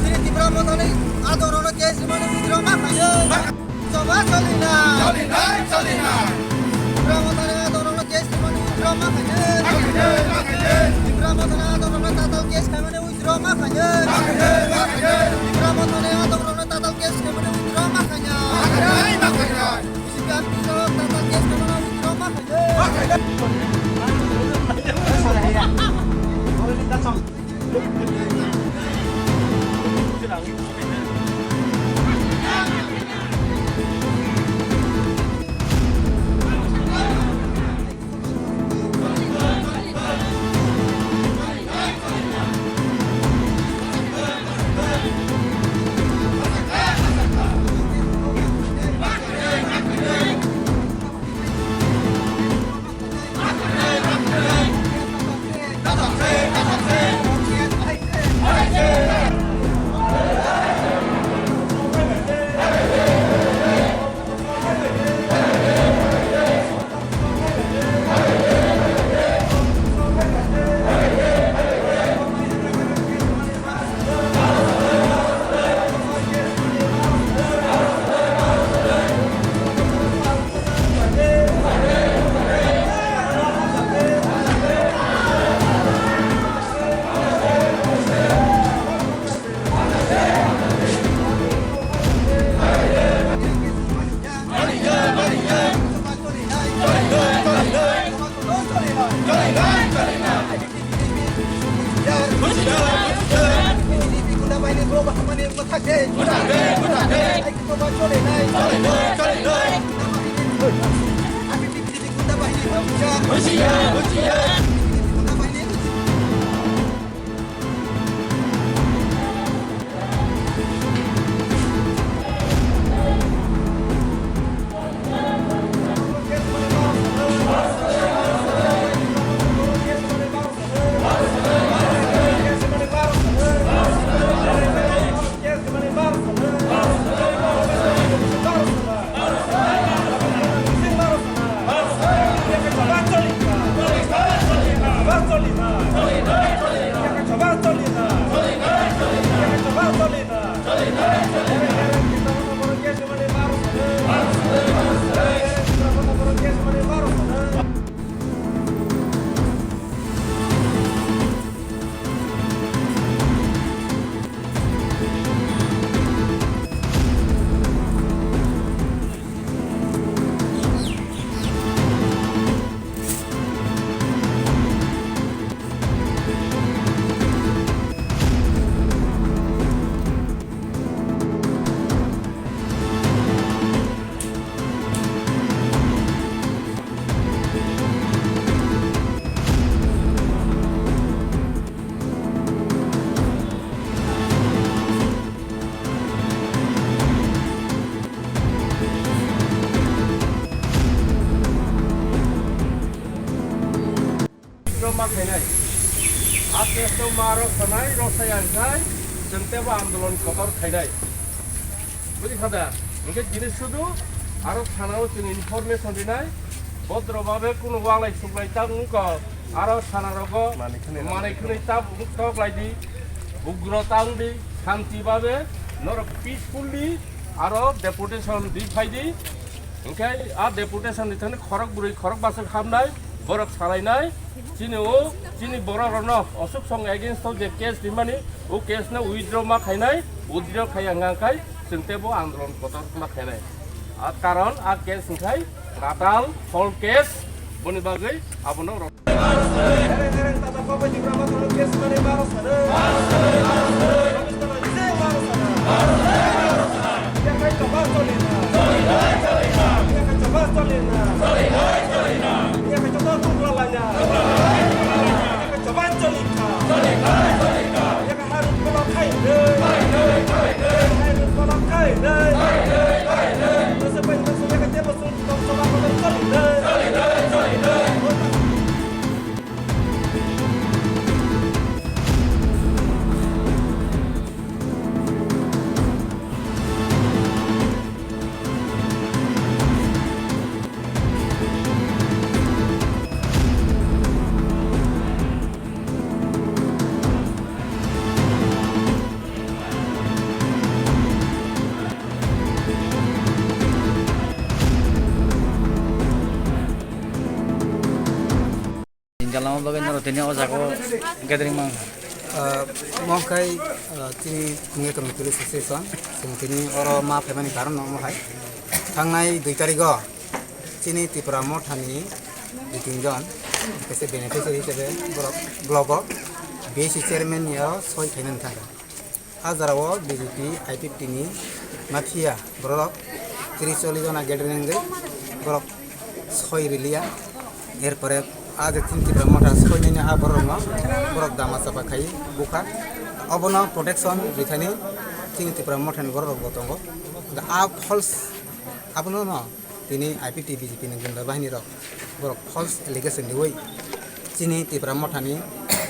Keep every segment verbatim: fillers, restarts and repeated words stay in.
Chini Tipra Mothani adongrokno case rwmani withdraw ma khainai. Choba choli na. Choli nai, choli nai. Tipra Mothani adongrokno case rwmani withdraw ma khainai. Ma khainai, ma khainai. Tipra Mothani adongrokno tatal case khaimani withdraw ma khainai. Ma khainai, ma khainai. Tipra Mothani adongrokno tatal case khaimani withdraw ma khainai. Ma khainai, ma khainai. Bisi biang tiro tatal case khaimani withdraw ma khainai. Ma khainai. Rok ma khainai. A case no ma rok sanai, rok saya khai, chwng tebo andolon kotor khainai. Bujikha da? Hwnkhe tini sudu aro thana o chwng information rinai, bodro babe kunu walai suklai ta wngkha, aro thana rogo manwi khwnwi ta wngkha, tok lai di, ugro ta wng di, shanti babe norok peacefully aro deputation di phai di. Hwnkhe a deputation ni thani khorok bwrwi khorok bwswk hamnai, borok salainai, chini o, chini borok rokno Ashok Song against o je case rimani, o case no withdraw ma khainai, withdraw khaiya hwnka khai chwng tebo andolon kotor ma khainai. A karon a case hwnkhe tatal false case, boni bagwi abono rok Lama bagwi norok tini o jaga o gathering mang kha. Ah, mo khai, ah, chini Mungya Community Police Association, chwng tini oro ma phaimani karon no mo hai. Thangnai dui tarikh o chini Tipra Mothani dui tin jon, kaisa beneficiary hisabe borok block o B S C chairman ni aro soi khainani thangkha. A jora o B J P I P F T ni mafia borok tris chollish jona gathering wngwi borok soi riliya. Erpore a je chini Tipra Motha soi nini a borok no borok dama chapa khai bukha. Obono protection rithani chini Tipra Motha ni borok rok bo tongo. A false abono no Tini I P T B J P ni gunda bahini rok borok false allegation riwi chini Tipra Mothani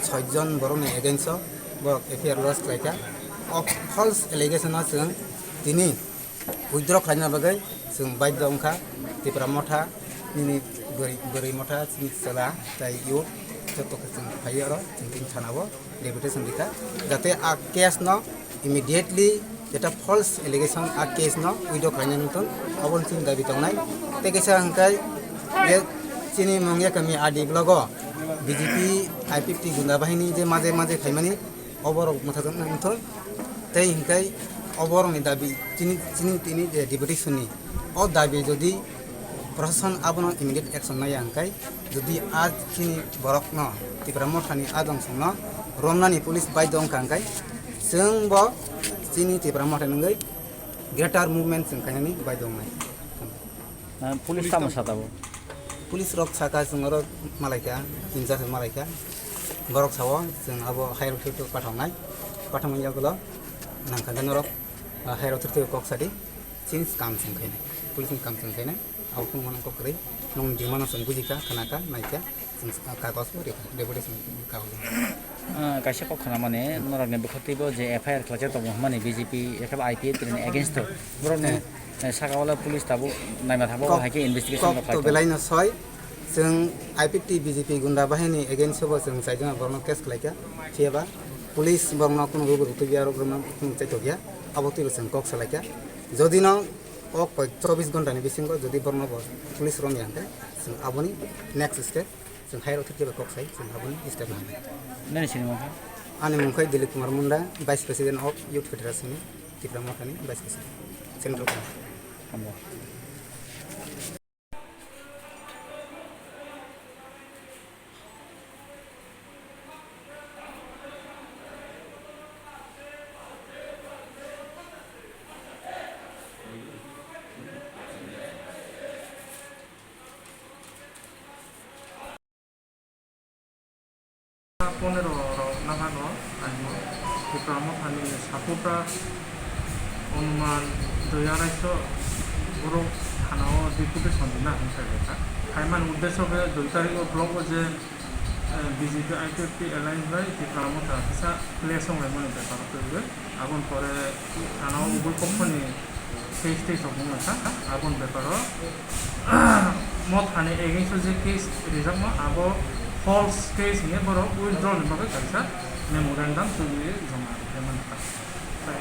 soi jon borokni against o borok F I R lodge khlaikha. O false allegation o chwng tini withdraw khlaina bagwi chwng baidhyo wngkha. Tipra Motha nini bwrwi, bwrwi Motha chini chwla tei youth joto khe chwng phaiwi oro chwng tini thana o. Deputation rikha, jate a case no immediately jeta false allegation a case no withdraw khlainani wngthun, obono chini dabi tongnai. Tei kaisa hwnkhe je chini Mungya Kami R D block o B J P I P F T gunda bahini je maje maje khaimani oborok mwthajak wngthun, tei hwnkhe oborokni dabi chini, chini tini je deputation ni o dabi jodi Proshashan abono immediate action naiya hwnkhe, jodi a chini borokno Tipra Mothani a dongsongno romnani police baidhyo wngkha hwnkhe, chwngbo chini Tipra Motha wngwi greater movement chwng khainani baidhyo wngnai. Ah, police tamo sa tabuk? Police rok saka chwng oro malaikha, in charge malaikha. Borok sao chwng abo higher authority pathoknai. Pathokmani yagulo nangkha norok, ah, higher authority kok sadi. Chini kam chwng khainai, police ni kam chwng khainai, abo phano mano kok kwrwi, nwng demand no chwng bujikha, khnakha, naikha, chwng kagoj bo rikha, deputation kagoj. Ah, kaisa kok khna mani, norok ni bwkha twibo je F I R khlaijak tongo hwnmani B J P ekhe I P F T ni against o, borok ni, eh, saka wala police tabuk naima thangbo hai khe investigation rok khlai tongo. Belai no soi, chwng I P F T B J P gunda bahini against o bo chwng chaijana borok no case khlaikha, phiya ba police borok no kunu rubur rutwi ya rok no kunu chaitokya, abo twibo chwng kok salaikha. Jodi no o koi chobbish ghonta ni bisingo jodi borokno bo police romya hwnkhe, chwng aboni next step chwng higher authority bai kok sai chwng aboni step lanai. Nini sinimung kha? Ani mung khai Dilip Kumar Munda, Vice President of Youth Federation ni Tipra Mothani Vice President, Central Committee. Hambai. Ponero rok nahano aino Tipra Mothani supporter onuman dui arai so borok thana o deputation rina hwnkhai lekha. Khaimani uddesho khe dui tarikh o block o je, eh, B J P I P F T alliance bai Tipra Motha kisa clash wnglaimani bepar o twiwi. Aboni pore thana o ubui pokho ni case tei sok wngkha. Aboni bepar o Mothani against o je case rijakma abo false case hinwi borok withdraw ni bagwi kaisa memorandum twiwi joma rwkhe mankha. Tai